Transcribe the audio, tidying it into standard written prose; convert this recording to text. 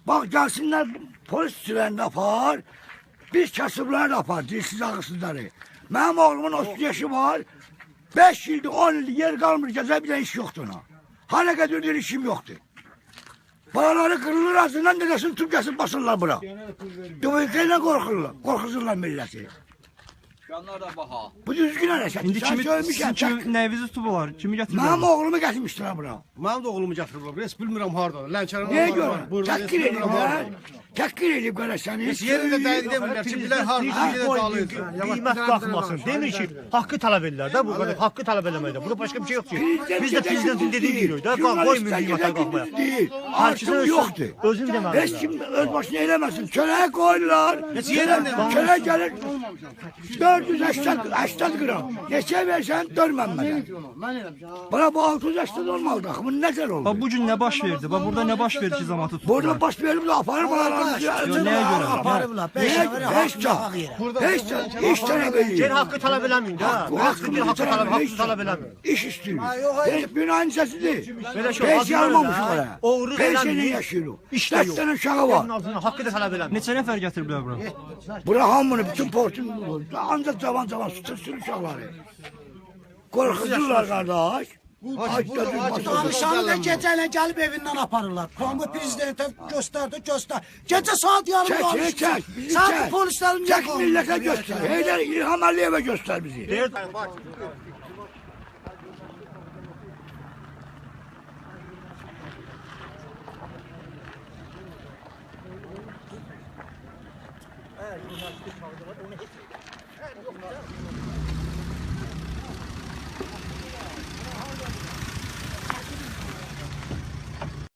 Bax, gəlsinlər, polis sürəndə apar, biz kasıbları da apar, dilsiz ağızsızları. Mənim oğlumun 30 yaşı var, 5 ildir, 10 ildir, yer qalmır, gəzə bir də iş yoxdur ona. Hara qədər işim yoxdur. Paraları kırılır ağzından, dedesini tüm kesip basırlar bura. Dövüklerle korkurlar, korkusurlar milleti. Canlar da baha. Bu düzgün hərəkət. İndi Sən kimi, söyləmişəm, sizin kimi nəyinizi tutublar? Kimi gətiriblər? Mənim oğlumu gətirmişdilər bura. Mənim də oğlumu gətiriblər. Heç bilmirəm hardadır. Lənkəran. Niyə görə? Təhqir ediblər. Təhqir edib qardaş səni. Heç yerində dəqiq demirlər ki, bilər hardadır, bir də dalıydı. Qiymət qalxmasın. Demir ki, haqqı tələb edirlər də bu qədər. Haqqı tələb eləməkdə. Burada başqa bir şey yoxdur ki. Biz də prezidentin dediyi deyirik də. Qoymuyor qiymətə qalxmaya. Deyil. Artım yoxdur. Özün deməlidir. Heç kim öz başına eləməsin. Çörəyə qoyurlar. Çörək gəlir 480 qram. Neçə versən dörmənmədən. Bana bu 680 olmalıdır. Axı bu necə oldu? Bax bu gün nə baş verdi? Bax burada nə baş verdi ki, cəmaatı tutdular? Burada baş verib də aparıb balalarımızı. Yo, nəyə görə? Aparıblar. 5 nəfəri Heç haqq yerə. Heç iş tələb eləyir. Gel haqqı tələb eləməyin də. Haqqı Haqqı tələb eləməyin. İş istəyir. Heç binanın səsidir. Belə şey Pensiya almamışıq hələ. Oğurluq Pensiya ilə eləmir. yaşayırıq. İş də Dörd yox. dənə uşağı var. Haqqı da tələb eləmir. Neçə nəfər gətiriblər bura? Bura hamını, bütün portun, ancaq cavan cavan sütürsün uşaqları. Qorxudurlar qardaş. Danışanı da gecə ilə gəlib evindən aparırlar. Bu prezidentə göstərdi, göstər. Gecə saat yarım Çək, danışdı. çək, bizi Sən çək. bu polislərin niyə Çək millətə göstər. Heydər İlham Əliyevə göstər bizi. Onu heç